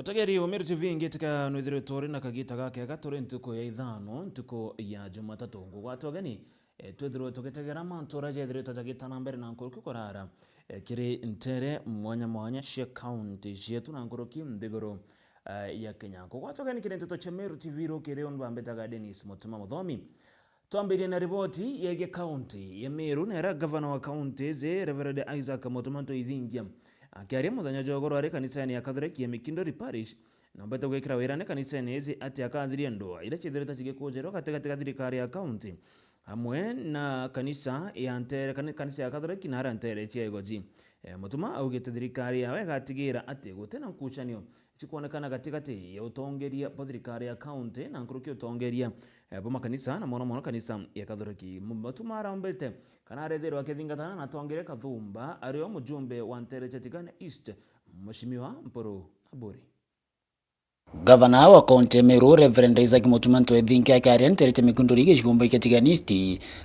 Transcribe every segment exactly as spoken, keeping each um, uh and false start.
Tegeri Umiru T V ingitika nwithiritwe uri na kagita gakega turi ntuku ya ithano, ntuku ya Jumatatu. Ngugwata ugeni, e, twithirwe tugitegera mantu uria jethirite jagita na mbere na nkuruki kurara, e, kiri ntere mwanya mwanya cia kaunti cietu na nkuruki nthiguru, e, ya Kenya. Ngugwata ugeni kiri nteto cia Meru T V rukiri undu ambitaga Dennis Mutuma Muthomi. Twambirie na riboti yegie kaunti ya Meru, na iria gavana wa kaunti iji, Reverend Isaac Mutuma Ntwethingia, akiaria muthenya jwa ugoro ari kanisene ya Kathoreki ya Mikindori Parish, na ombete gwikira wirane kanisene iji ati akathiria ndua iria ciithirite cigikujerwa gatigati ga thirikari ya kaunti amwe na kanisa ya ntere, kani-, kanisa ya Kathoreki na ara ntere cia Igoji. E, Mutuma augite thirikari yawe igatigira ati gutina nkucanio cikwonekana gatigati ya utongeria bwa thirikari ya kaunti na nkuruki utongeria, eh, bwa makanisa na mono mono kanisa ya Kathoreki. Mutuma araumbite kana arethirwa akithingatana na Twangire Kathumba, ario mujumbe wa ntere cia Tigania East, Mheshimiwa Mpuru Aburi. Gavana wa kaunti ya Meru, Reverend Isaac Mutuma Ntwethingia akiaria ntere cia Mikindori gicigo kia Tigania East,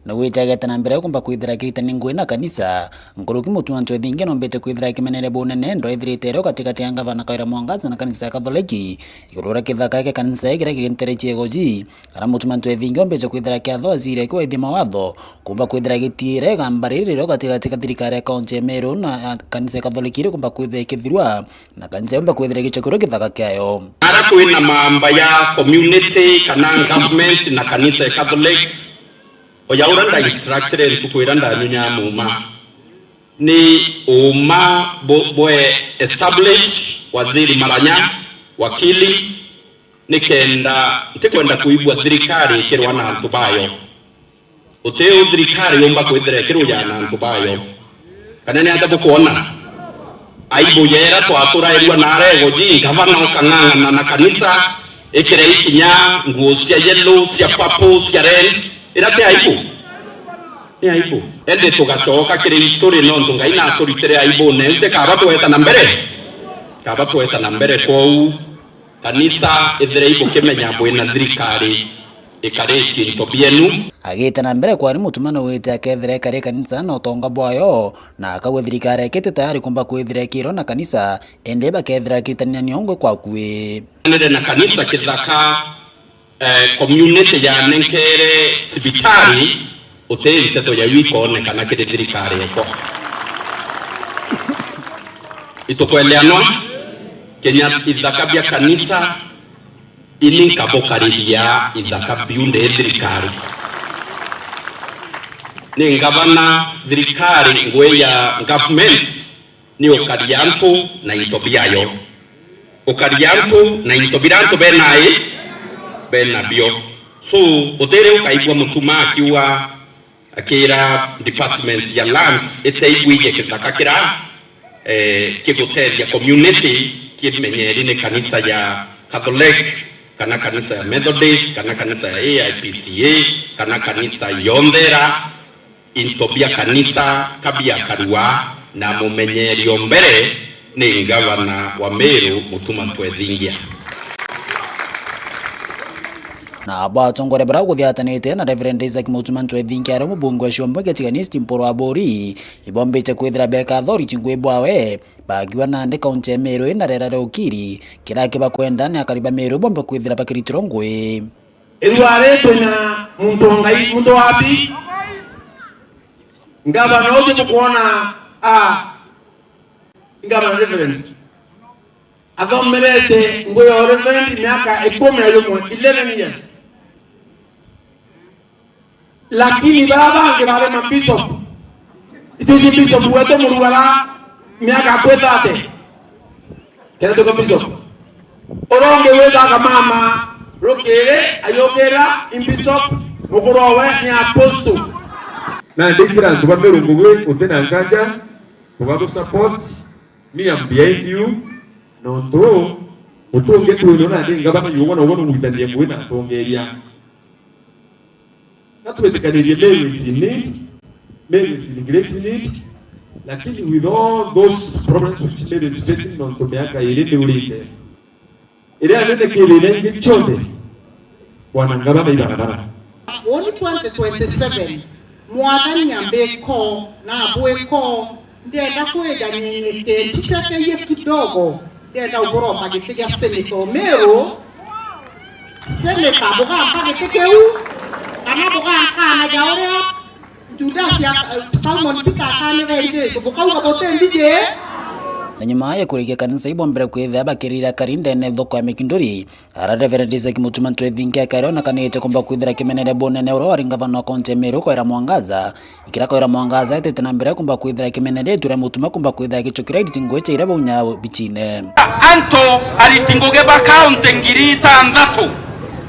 na gwite ageta na mbere kumba kwithira akiritania ngugi na kanisa. Nkuruki Mutuma Ntwethingia nombite kwithira akimeneria bunene ndwa ithirite irio gatigati ya ngavana Kawira Mwangaza na kanisa ya Kathoreki iguru ria kithaka kia kanisa ii kiria kiri ntere cia Igoji. Ara Mutuma Ntwethingia ombite kwithira kiatho aciri akiwa ithima watho kumba kwithira gitiire igamba riri ririo gatigati ga thirikari ya kaunti ya Meru na, ah, kanisa ya Kathoreki iri kumba kwithira ikithirua. Na kanisa yomba kwithira igicokirwa githaka kiayo. Ara kwina mamba ya community kana government na kanisa ya Catholic, oya uria nda instructire ntuku iria ndanyunyaa muuma, ni uuma bu-, bwe established, Waziri Maranya, wakili, nikenda ntikwenda kuigua thirikari ikirwa na antu bayo. Uti u thirikari yumba kwithira ikiruja na antu bayo. Kana ni atia bukwona? Aibu yera twaturairua na arego ji, gavana ukang'ang'ana na kanisa, ikire ikinya nguo cia yellow, cia purple, cia red. Ira ti aibu? Ni aibu. Indi tugacoka kiri history nontu Ngai naturitire aibune. Iu ti kaba tweta na mbere? Kaba tweta na mbere kwou. Kanisa, ithirei bukimenya bwina thirikari ikaritie into bienu. Agite na mbere kwari Mutuma niwite akethira ikari kanisa na utonga bwayo, na akauga thirikari ikite tayari kumba kwithira ikirwa na kanisa, indi bakethira akiritania niongwe kwakui. Nire na kanisa kithaka, eh, community yanenkere cibitari, uti nteto yau ikonekana kiri thirikari ekwa. Itukweleanwa? Kenya ithaka bia kanisa, ini nkabukariria ithaka biu ndi thirikari. Ni ngavana thirikari, ngui ya government, ni ukaria antu na into biayo. Ukaria antu na into biria antu bena i, bena bio. So, utiri ukaigua Mutuma akiuga, akira department ya lands iteiguirie kithaka kira, eh, kigutethia community, kimenyeri ni kanisa ya Catholic, kana kanisa ya Methodist, kana kanisa ya A I P C A, kana kanisa yonthe ira. Into bia kanisa ka biakarua na mumenyerio mbere ni ngavana wa Meru, Mutuma Ntwethingia. Na abo atongoria baria guthiatanite na Reverend Isaac Mutuma Ntwethingia aria mubunge wa Ciombo kia Tigania East Mpuru Aburi, ibombite kwithira beka authority ngui bwawe, bakiuga nandi kaunti ya Meru ina rera ria ukiri, kiria kibakwenda ni akari ba Meru bombe kwithira bakiritirwa ngui. Irua ri twina muntu o Ngai, muntu wa mbi. Ngavana uju bukwona, a, ngavana Reverend. Athomerete ngui ya Reverend miaka ikumi na yumwe, eleven years. Lakini baria bangi bari ma bishop. Ituci bishop wetu muruara miaka akwi thirty. Kenda tuka bishop. Uria ungi withaga mama rukiri ayukira i bishop, mukuru owe ni apostle. Na ndikira antu ba Meru ngugi uti na nkanja, tugagu support, me I'm behind you. Nontu utungi twino na ndi ngavana yugo na ugo nugwitaniria ngugi na atongeria. Na twitikanirie Meru is in need, Meru is in great need, lakini with all those problems which Meru is facing nontu miaka iri niurite, iria nene ki thina ingi cionthe, bwana ngavana, i barabara. Uuni twenty twenty-seven, Mwathani ambiko na abwiko, ndienda kwija nyenyeke, nchichekeye kidogo, Ndenda uburomba giti gia seneta o Meru. Seneta, bugampa giti kiu, kana bugankanagia uria Judas ya, eh, Simon Peter akanire Jesu, bukauga buti mbiji. Na nyuma ya kurikia kanisa, ibombere kwithira bakirira kari ndene thoko ya Mikinduri, ara Reverend Isaac Mutuma Ntwethinge akaria onakanite kumba kwithira kimenere bunene uria wari ngavana wa kaunti ya Meru Kawira Mwangaza, ikira Kawira Mwangaza etete na mbere kumba kwithira kimenere turia Mutuma kumba kwithira gicukira iriti ngui cia iria baunya bicine. Antu ariti ngugi ba kaunti ngiri itanthatu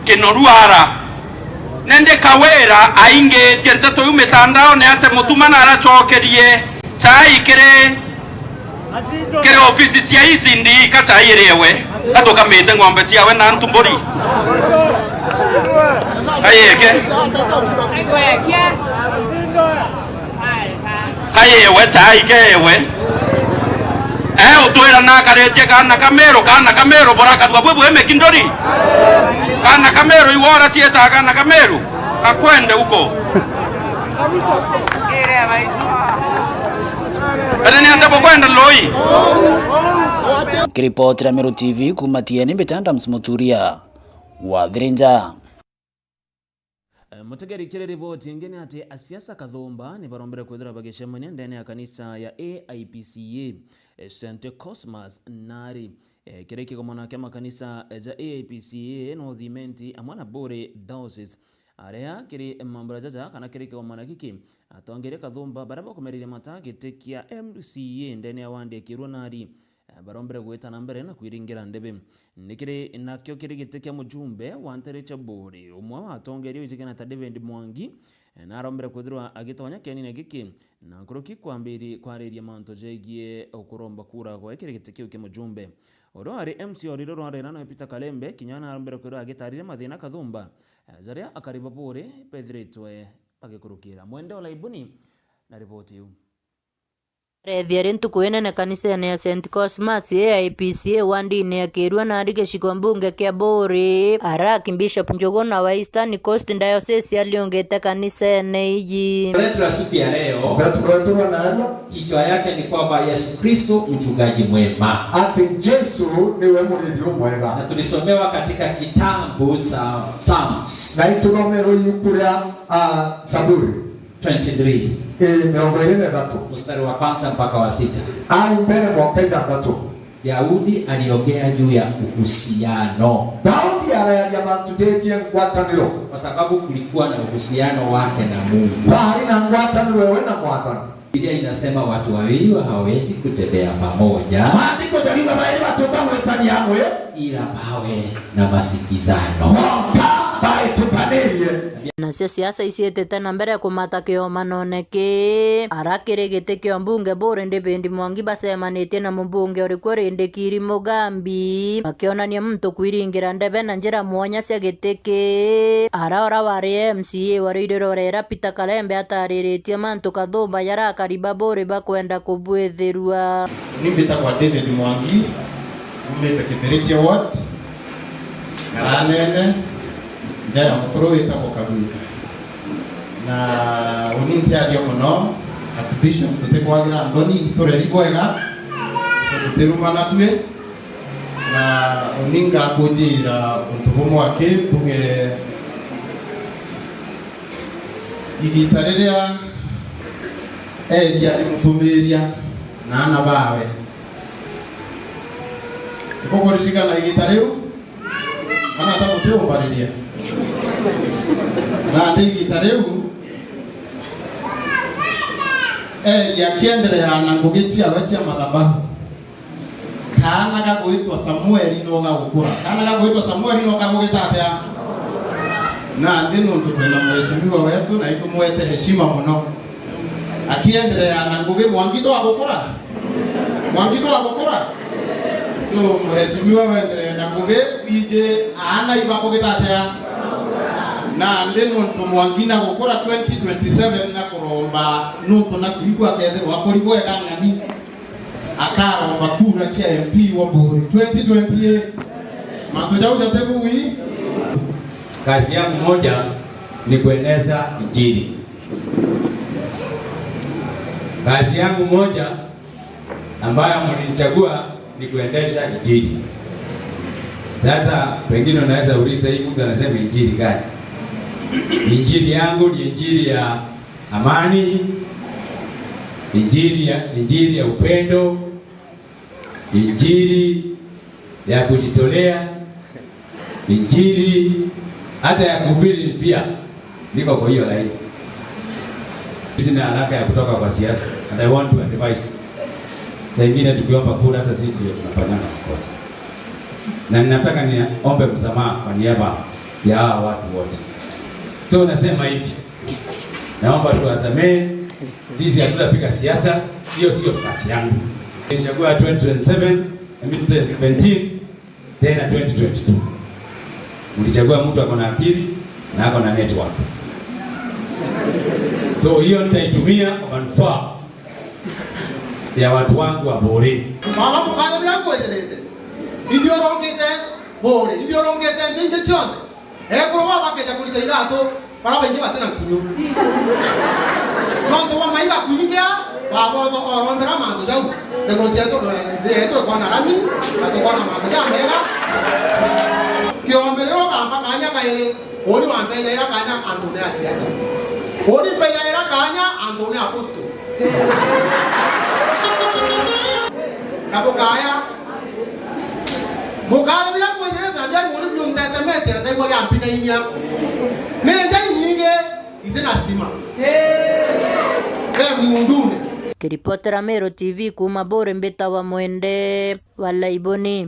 Kinoruara. Nende Kawira aingitie nteto iu mitandaone ati Mutuma naracokerie chai kiri, kiri ofisi cia E C D, ka chai iriewe, katukamite ng'ombe ciawe na antu mburi. Kayeke. Kayewe chai kewe. Eh, utwira nakaritie kana ka Meru, kana ka Meru, burakarua bwi bwi Mikinduri. Kana ka Meru, iwora cieta kana ka Meru. Akwende huko. Kana ni ate bukwenda loi? Kiripoti ra Meru T V kuma Tieni, mbita Adams Muturia wa Thirinja. Eh, mutegeri, kiri riboti ingi ni ati asiasa kathumba ni barombere kwithira bagicemania ndene ya kanisa ya A I P C A, eh, Saint Cosmas Nari. Eh, kiri kigomano kia makanisa, eh, ja A I P C A North Imenti amwe na Buri Diocese. Aria kiri mambura jaja kana kiri kigomano giki, atongeria kathumba baria bakumeriria mata giti kia M C A ndene ya wandi ya Kirua Nari, eh, barombere gwita na mbere na kwiringira ndebe. Ni kiri nakio kiri giti kia mujumbe wa ntere cia Buri, umwe wa atongeria wijikana ta David Mwangi, eh, narombere kwithirwa agitonya kianine giki, na nkuruki kwambiri-, kwariria mantu jegie ukuromba kura gwe kiri giti kiu kia mujumbe. Uria wari M C A o riria rwarera nawe Peter Kalembe, kinya narombere kwithirwa agitariria mathina kathumba, eh, jaria akari ba Buri bethiritwe bagikurukira. Mwende Olaibuni na riboti iu. Arethia ri ntuku inene kanisene ya Saint Cosmas A I P C A wandine ya Kirua Nari gicigo mbunge kia Buri, ara Archbishop Njuguna wa Eastern Coast Diocese aliungite kanisene iji. Letu la siku ya leo, Rwatu rwetu rwa narua, kichwa yake ni kwamba Yesu Kristo mchungaji mwema. Ati Jesu niwe murithi umwega. Na tulisomewa katika kitabu cha Psalms. Na ituthomerwe ibuku ria, ah, Zaburi. Twenty-three. Ii, mirongo iri na ithatu. Mstari wa kwanza mpaka wa sita. Au mbere mwanka ithanthatu. Daudi aliongea juu ya uhusiano. Daudi arayaria mantu jegie ngwataniro. Kwa sababu kulikuwa na uhusiano wake na Mungu. Kwari na ngwataniro ewe na Mwathani. Biblia inasema watu wawili hawawezi kutembea pamoja. Maandiko jariuga bairi batumba gwitania amwe. Ila pawe na masikizano. Mwanka baitupanirie. Nacio siasa iciitite na mbere kumata kiomanone ki. Ara kiri giti kia mbunge Buri David Mwangi bacemanitie na mubunge urikwo Rindikiri Mugambi, bakionania muntu kwiringira ndebe na njira mwanya cia giti ki. Ara ura wari M C A wa Ruiriri Rurera Peter Kalembe atariritie mantu kathumba jaria akari ba Buri bakwenda kubwithirua. Ni mbitagwa David Mwangi, umite Kibirichia Ward, Ngaranene, nja ya mukuru witagwo Kaguika. Na uni ntiaria muno, Archbishop, tutikwagira nthoni, itureri bwega, so tutirumana twi. Na uni ngakunjira untu bumwe aki mbuge, igita riria Eli ari mutumiria na ana bawe, nikukuririkana igita riu? Ana ta gutiumbariria. Nandi igita riu, Eli akienderea na ngugi ciawe cia mathabahu, kaana gagwitwa Samueli no gagukura. Kaana gagwitwa Samueli no gagugita atia? Nandi nuntu twina mheshimiwa wetu na itumwete heshima muno. Akienderea na ngugi, Mwangi twagukura? Mwangi twagukura? So, mheshimiwa wenderee na ngugi, iji aana ibakugita atia? Nandi nuntu Mwangi nagukura twenty twenty-seven na kuromba, nuntu nakwigua akethirwa akuri bwega ng'ani, akaromba kura cia M P wa Buri twenty twenty-eight. Mantu jau jatibui? Kazi yangu moja ni kueneza Injili. Kazi yangu moja ambayo mlinichagua Ni kuendesha injili. Sasa pengine unaweza uliza, "Hii mtu anasema injili gani?" Injili yangu ni injili ya amani, injili ya, injili ya upendo, injili ya kujitolea, injili hata ya kuhubiri pia. Niko kwa hiyo laini. Sina haraka ya kutoka kwa siasa, and I want to advise. Saa ingine tukiomba kura, hata sisi ndio tunafanyanga makosa, na ninataka niombe msamaha kwa niaba ya hawa watu wote. So nasema hivi, naomba tuwasamehe, sisi hatutapiga siasa, hiyo sio kazi yangu. Nilichagua twenty twenty-seven, I mean twenty seventeen, tena twenty twenty-two. Mlichagua mtu ako na akili na ako na network. So hiyo nitaitumia kwa manufaa ya watu wangu wa Bore. Baba mukana bila kwejerete. Ithiurungite Bore, ithiurungite nthi ingi cionthe. Ekuru baba bakeja kurita iratu, bara baingi batina nkunyu. Nontu bwa maiga kwingia, babotho orombera mantu jau. Nthiguru cietu, eh, nthi yetu ikona rami, na tukona mantu jamega. Kiombiriro ugamba kanya kairi, uni wampejaira kanya antune a siasa. Uni mpejaira kanya antune a apostle. Na bukaya, Mukathira kwenyereta ndai muni biu ntetemete na ndaigua giampinainia. Ni ndai nyingi itina stima. Ve mundune. Kiripotera Meru T V kuuma Buri, mbitawa Mwende wa Laiboni.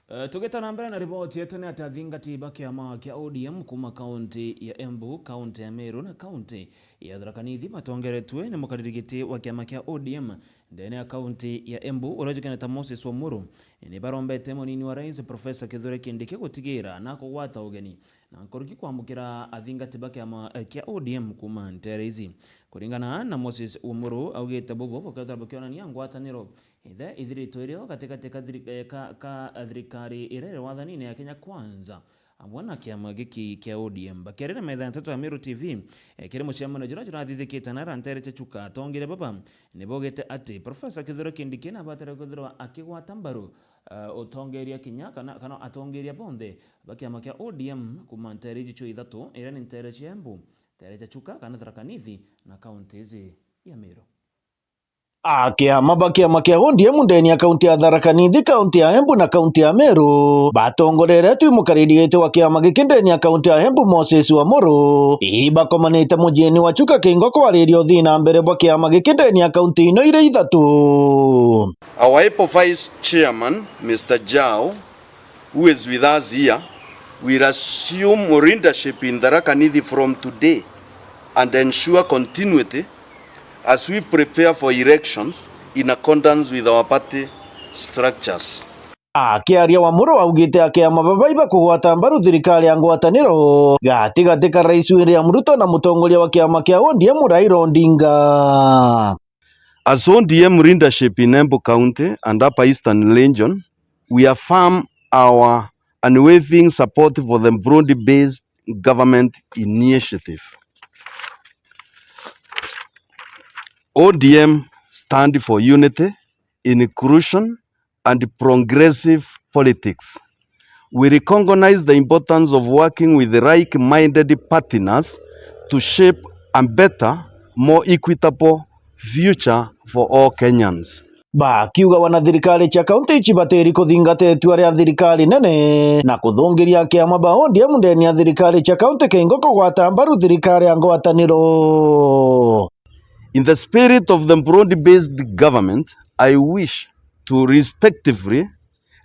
Eh, tugita na mbere na riboti yetu, ni ati athingati ba kiama kia O D M kuuma kaunti ya Embu, kaunti ya Meru na kaunti ya Tharaka Nithi batongeretue ni mukariri giti wa kiama kia O D M ndene ya kaunti ya Embu, uria ujikene ta Moses Wamuru, ni barombete munini wa rais Professor Kithure Kindiki gutigira na kugwata ugeni na nkuruki kwamukira athingati ba kiama, eh, kia O D M kuuma nteere ici. Kuringana na Moses Wamuru, augite bubu bukethira bukionania ngwataniro ithe ithiritwe irio gatigati ka thiri-, eh, ka, ka thirikari iria iri wathanine ya Kenya Kwanza amwe na kiama giki kia O D M. Bakiarira metha ya nteto ya Meru T V, eh, kiri mucemanio juria jurathithikite nara nteere cia Chuka, atongeria baba ni baugite ati Professor Kithure Kindiki nabatire kwithirwa akigwata mbaru, eh, utongeria kinya kana, kana atongeria bonthe ba kiama kia O D M kuuma nteere iji cio ithatu, iria ni nteere cia Embu, nteere cia Chuka kana Tharaka Nithi na kaunti iji ya Meru. Akiama ba kiama kia O D M ndene ya kaunti ya Tharaka Nithi, kaunti ya Embu na kaunti ya Meru, batongoreretwe ni mukariri giti wa kiama giki ndene ya kaunti ya Embu, Moses Wamuru, ibakomanite muciini wa Chuka Kingo kwariria uthii na mbere bwa kiama giki ndene ya kaunti ino iria ithatu. Our Apple Vice Chairman, Mister Jao, who is with us here, will assume leadership in Tharaka Nithi from today and ensure continuity as we prepare for elections in accordance with our party structures. Akiaria, Wamuru augite akiama baba ibakugwata mbaru thirikari ya ngwataniro gatigati ka Rais William Ruto na mutongoria wa kiama kia O D M Raila Odinga. As O D M leadership in Embu County and Upper Eastern Region, we affirm our unwavering support for the broad-based government initiative. O D M stand for unity, inclusion, and progressive politics. We recognize the importance of working with like-minded partners to shape a better, more equitable future for all Kenyans. Bakiuga wana thirikari cia kaunti ici batiri kuthingatia itua ria thirikari nene na kuthungiria akiama ba O D M ndene ya thirikari cia kaunti Kingo kugwata mbaru thirikari ya ngwataniro. In the spirit of the broad-based government, I wish to respectfully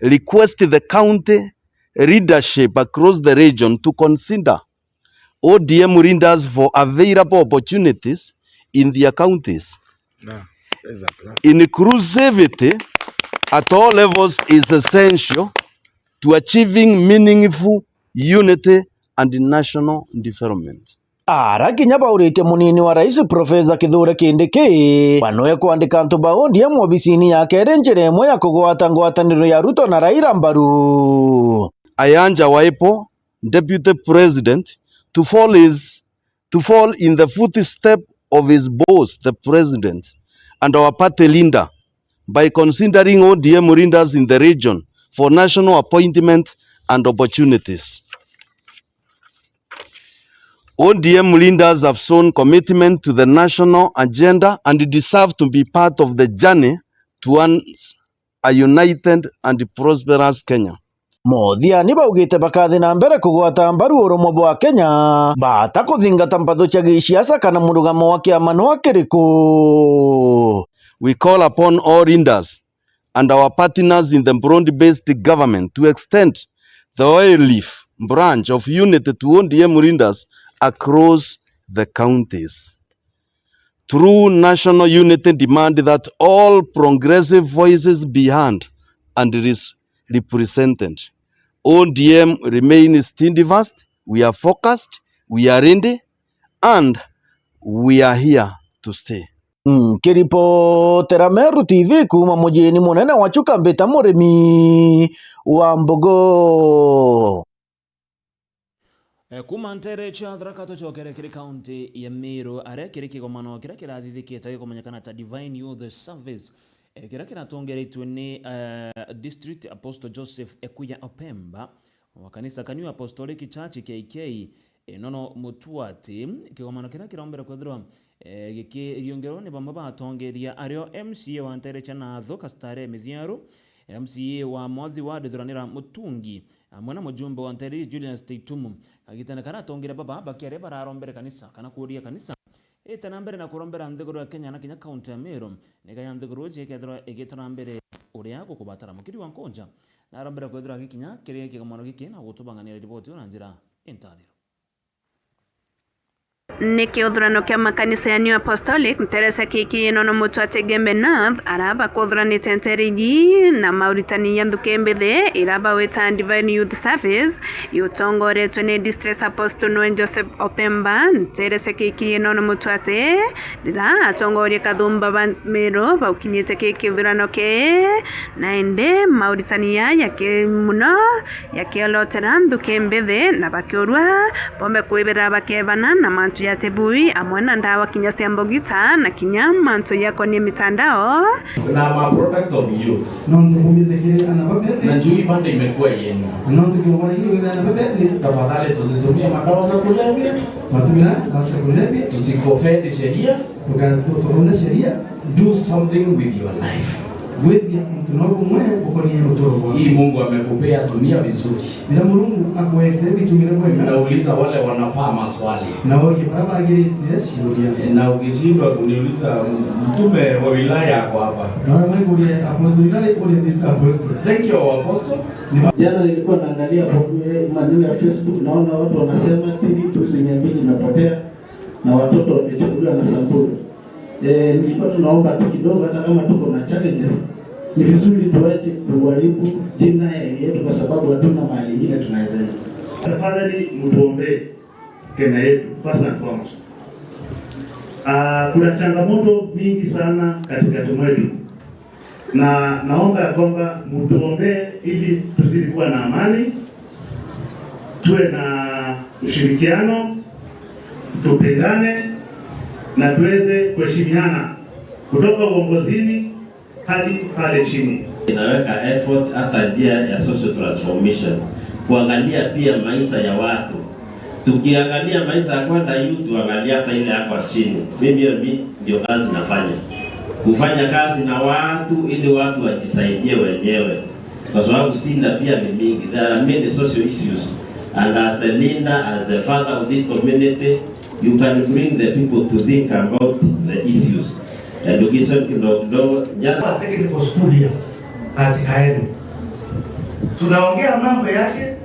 request the county leadership across the region to consider O D M leaders for available opportunities in their counties. Inclusivity at all levels is essential to achieving meaningful unity and national development. Ara kinya bauritie munini wa rais Professor Kithure Kindiki, banoe kwandika antu ba O D M obisini yake iri njira imwe ya kugwata ngwataniro ya Ruto na Raila mbaru. I urge our able Deputy President to follow his, to follow in the footstep of his boss, the President, and our party leader, by considering O D M leaders in the region for national appointment and opportunities. O D M leaders have shown commitment to the national agenda and deserve to be part of the journey towards a united and prosperous Kenya. Mothiani baugite bakathi na mbere kugwata mbaru urumwe bwa Kenya, bata kuthingata mpatho cia gisiasa kana murugamo wa kiama nwa kiriku. We call upon all leaders and our partners in the broad-based government to extend the olive branch of unity to O D M leaders across the counties. True national unity demand that all progressive voices be heard and res-, represented. O D M remains steadfast, we are focused, we are ready, and we are here to stay. Nkiripotera Meru T V kuuma mujiini munene wa Chuka, mbita Murimi wa Mbogo. E, kuuma nteere cia Tharaka tucokere kiri kaunti ya Meru, aria kiri kigomano kiria kirathithikite gikumenyekana ta Divine Youth Service, e, kiria kiratongeretue ni, e, District Apostle Joseph Ekuya Opemba, wa kanisa ka New Apostolic Church, K K, Inono Mutuati. Kigomano kiria kirombere kwithirwa, e, gikiriungerwa ni bamwe ba atongeria ario M C A wa nteere cia Natho Kastare Mithiaru, M C A wa Mwathi Ward Thuranira Mutungi, amwe na mujumbe wa nteere ii Julius Teitumu. Kagitene karia atongeria baba bakiaria bararombere kanisa kana kuuria kanisa ite na mbere na kurombera nthiguru ya Kenya na kinya kaunti ya Meru, nikaya nthiguru iji ikethirwa igitwara mbere uria gukubatara. Mukiri wa Nkunja narombere kwithirwa agikinya kiri kigomano giki na gutubang'anira riboti iu na njira intaniro. Ni kiuthurano kia makanisa ya New Apostolic, nteere cia K K Inono Mutuati Igembe North, araba kuthuranite nteere iji na mauritani ya nthuki mbithi, iraba wita Divine Youth Service, yutongoretwe ni District Apostle Noel Joseph Opemba, nteere cia K K Inono Mutuati, rira atongoria kathumba ba Meru baukinyite ki kithurano ki, na indi mauritani ya, ya ki muno, yakiolotera nthuki mbithi, na bakiurua bombe kwibira bakebana na mantu ya tibui, amwe na ndawa kinya cia mbogita, na kinya mantu yakonie mitandao. Na ma product of youth. Nontu kumite kiri ana babethe. Na njui bado imekuwa yenu. Na nontu kiongora giki wira ana babethe. Tafadhali tusitumie madawa za kulevya. Twatumira ndawa cia kulevya. Tusikofendi sheria. Tuka-, tu-, tukaunda sheria. Do something with your life. Gwithia untu no bumwe bukonie uturo bwaku. Hii Mungu amekupea, tumia vizuri. Biria Murungu akwete bitumire bwega. Nauliza wale wanafaa maswali. Na urie baria bagirite ciuria. E, na ukishindwa kuniuliza, mtume wa wilaya ako hapa. Na uria maikuria apostle, nani uria Mister Apostle. Thank you, our apostle. Jana nilikuwa naangalia po-, eh, maneno ya Facebook, naona watu wanasema three thousand mia mbili imepotea na watoto wamechukuliwa na Samburu. Eh, nilikuwa tunaomba tu kidogo, hata kama tuko na challenges, ni vizuri tuache kuharibu jina ya area yetu kwa sababu hatuna mahali ingine tunaweza enda. Tafadhali mtuombee Kenya yetu, first and foremost. Ah, kuna changamoto mingi sana katikati mwetu. Na naomba ya kwamba mtuombee ili tuzidi kuwa na amani, tuwe na ushirikiano, tupendane na tuweze kuheshimiana kutoka uongozini hadi pale chini. Inaweka effort hata njia ya social transformation, kuangalia pia maisha ya watu. Tukiangalia maisha ya kwenda juu, tuangalie hata ile yako chini. Mimi hiyo mi-, ndio kazi nafanya. Kufanya kazi na watu ili watu wajisaidie wenyewe. Kwa sababu shida pia ni mingi. There are many social issues. And as the leader, as the father of this community, you can bring the people to think about the issues. Education kidogo kidogo. Jana Technical school here at Kaeno. Tunaongea mambo yake,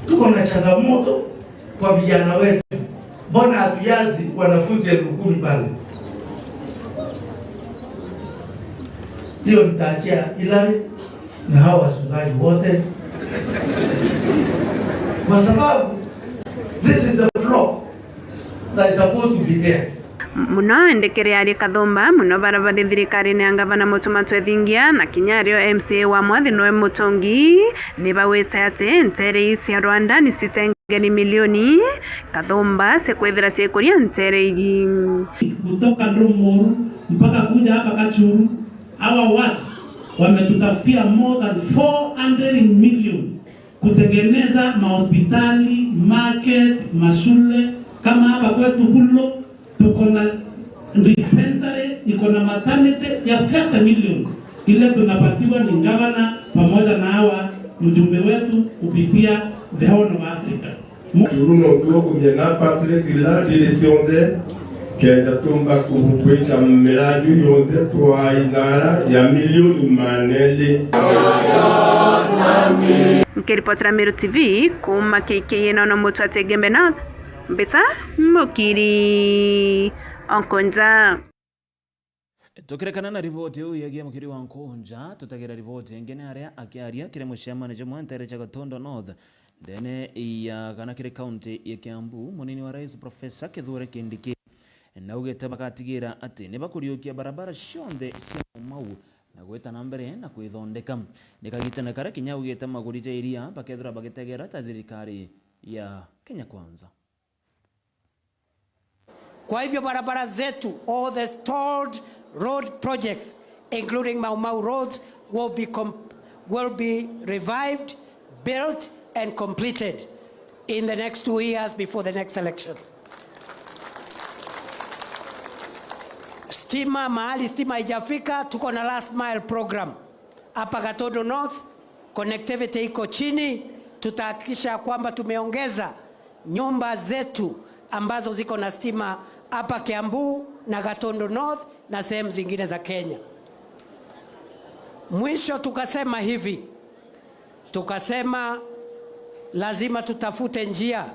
tuko na changamoto kwa vijana wetu. Mbona hatujazi wanafunzi elfu kumi pale? Hiyo nitaachia Hilary na hawa wachungaji wote. Kwa sababu this is the flock that is supposed to be there. Muno indi kiri ari Kathumba, muno bara bari thirikarine ya Ngavana Mutuma Twethingia na kinya ario M C A wa Mwathi Noe Mutungi, ni bawite ati nteere ii cia Rwanda ni citengeni milioni Kathumba cikwithira ciikuria nteere iji. Kutoka Ndumuru mpaka kuja hapa Kachuru, Hawa watu wametutafutia more than four hundred million kutengeneza mahospitali, market, mashule. Kama hapa kwetu Bulo, tuko na dispensary, iko na maternity ya fifty million. Ile tunapatiwa ni gavana pamoja na hawa mjumbe wetu kupitia the Horn of Africa. Turu nontu bwa kumenya public land iri cionthe, kenda tumba ku-, gwika miradi yonthe twainara ya milioni maana eri. Nkiripotera Meru T V kuuma K K N ono Mutwa Tegembe North, Mbita Mukiri Onkonja. Tukirekana na riboti iu yegie Mukiri wa Nkunja, tutagira riboti ingi ni aria akiaria kiri mucemanio jumwe ntere cia Gatundu North, ndene ya kana kiri kaunti ya Kiambu, munini wa rais Professor Kithure Kindiki naugite bagatigira ati ni bakuriukia barabara cionthe cia Mau Mau na gwita na mbere na kwithondeka. Ni kagitene karia kinya augite maguri ja iria bakethirwa bagitegera ta thirikari ya Kenya Kwanza. Kwa hivyo barabara zetu, all the stalled road projects, including Mau Mau roads, will be com-, will be revived, built and completed in the next two years before the next election. Stima, mahali stima haijafika, tuko na last mile program. Hapa Gatundu North, connectivity iko chini, tutahakikisha kwamba tumeongeza nyumba zetu ambazo ziko na stima hapa Kiambu na Gatundu North na sehemu zingine za Kenya. Mwisho tukasema hivi, tukasema lazima tutafute njia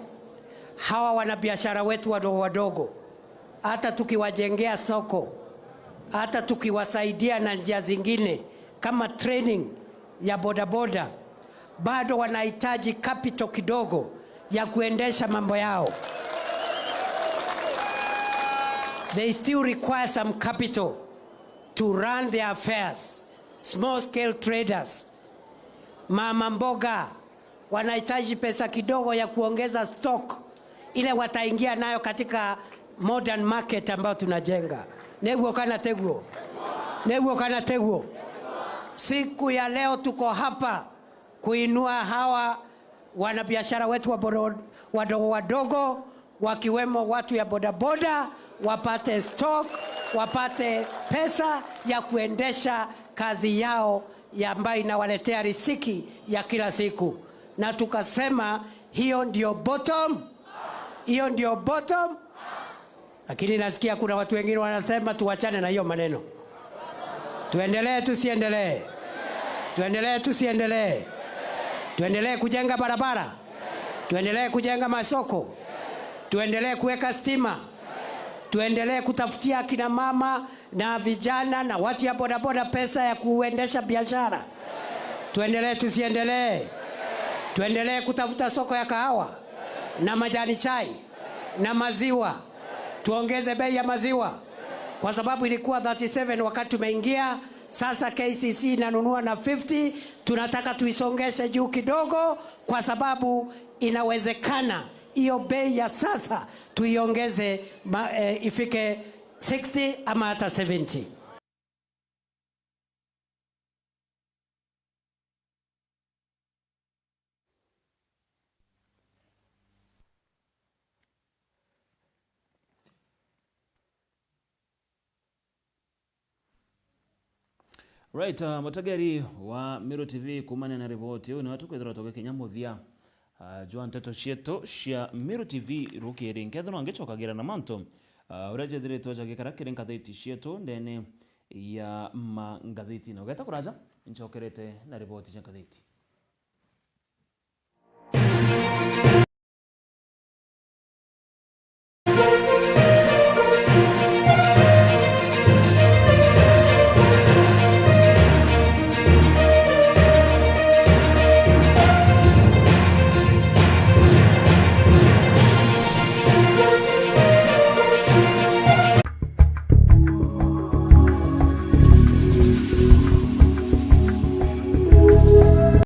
hawa wanabiashara wetu wadogo wadogo, hata tukiwajengea soko, hata tukiwasaidia na njia zingine kama training ya bodaboda, bado wanahitaji capital kidogo ya kuendesha mambo yao. They still require some capital to run their affairs. Small scale traders, mama mboga, wanahitaji pesa kidogo ya kuongeza stock ile wataingia nayo katika modern market ambayo tunajenga. Neguo kana teguo? Neguo kana teguo? Siku ya leo tuko hapa kuinua hawa wanabiashara wetu wa bodo-, wadogo wadogo, wakiwemo watu ya bodaboda, wapate stock, wapate pesa ya kuendesha kazi yao ya ambayo inawaletea riziki ya kila siku. Na tukasema, hiyo ndio bottom, hiyo ndio bottom. Lakini nasikia kuna watu wengine wanasema tuachane na hiyo maneno. Tuendelee tusiendelee? Tuendelee tusiendelee? Tuendelee kujenga barabara? Tuendelee kujenga masoko? Tuendelee kuweka stima? Tuendelee kutafutia akina mama na vijana na watu ya bodaboda pesa ya kuendesha biashara? Tuendelee tusiendelee? Tuendelee kutafuta soko ya kahawa na majani chai na maziwa? Tuongeze bei ya maziwa, kwa sababu ilikuwa thirty-seven wakati tumeingia, sasa K C C inanunua na fifty. Tunataka tuisongeshe juu kidogo, kwa sababu inawezekana hiyo bei ya sasa tuiongeze ma-, eh, ifike sixty ama hata seventy. Right, uh, mutegeri wa Meru T V, kumania na riboti iu, niwe tukwithirwa tugikinya muthia, uh, jwa nteto cietu cia Meru T V rukiri. Nkethirwa ngicokagira na mantu, uh, uria jethiritwe jagikara kiri ngathiti cietu ndene ya mangathiti. Na ugeta kuraja, ncokerete na riboti cia ngathiti.